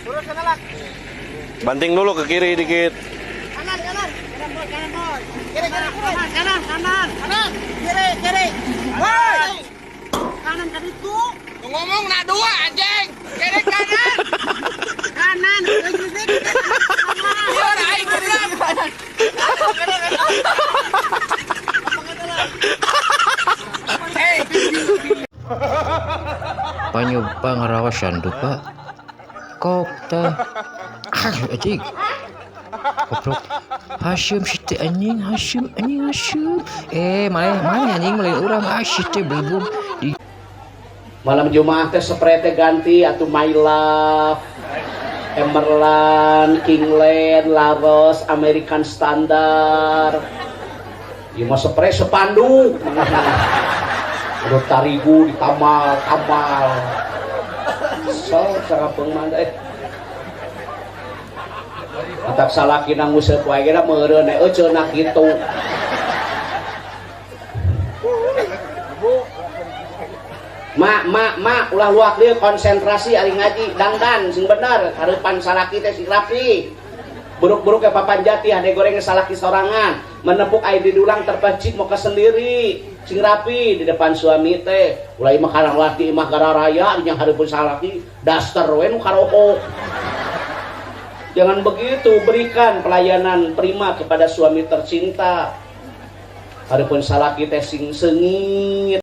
Turun sana lah. Banting dulu ke kiri dikit. Kanan, kanan. Kanan, boy, kanan, boy. Kiri, kiri, kiri. Kanan, kanan, kanan. Kiri, kiri. Boy. Kanan kan itu. Ngomong nak dua anjing. Kiri kanan. Kanan, kiri, kiri. Iya, aing goblok. Hei. Panyo pangarawasan dupa. Kopta. Ah, anjing. Goblok. Hasyim si anjing, Hasyim anjing Hasyim. Eh, mana mana anjing mulai urang ah si teh belum di Malam Jumat teh spray teh ganti atuh My Love, Emerlan, Kingland, Laros, American Standard. Ieu mah spray sepanduk. Udah tarigu ditamal, tamal. Kesel sarapeung mah eh. Matak salakina nguseup wae ge da meureun eueuh ceunah kitu. Mak, mak, mak, ulah luak dieu konsentrasi ari ngaji, dangdan sing bener, hareupan salaki teh sing rapi. Buruk-buruk ke papan jati, hade goreng salaki sorangan, menepuk air di dulang terpecik moka sendiri, sing rapi di depan suami teh. Ulah imah karang laki imah gara raya nya hareupeun salaki, daster we nu karokok. Jangan begitu, berikan pelayanan prima kepada suami tercinta. Hareupeun salaki teh sing seungit.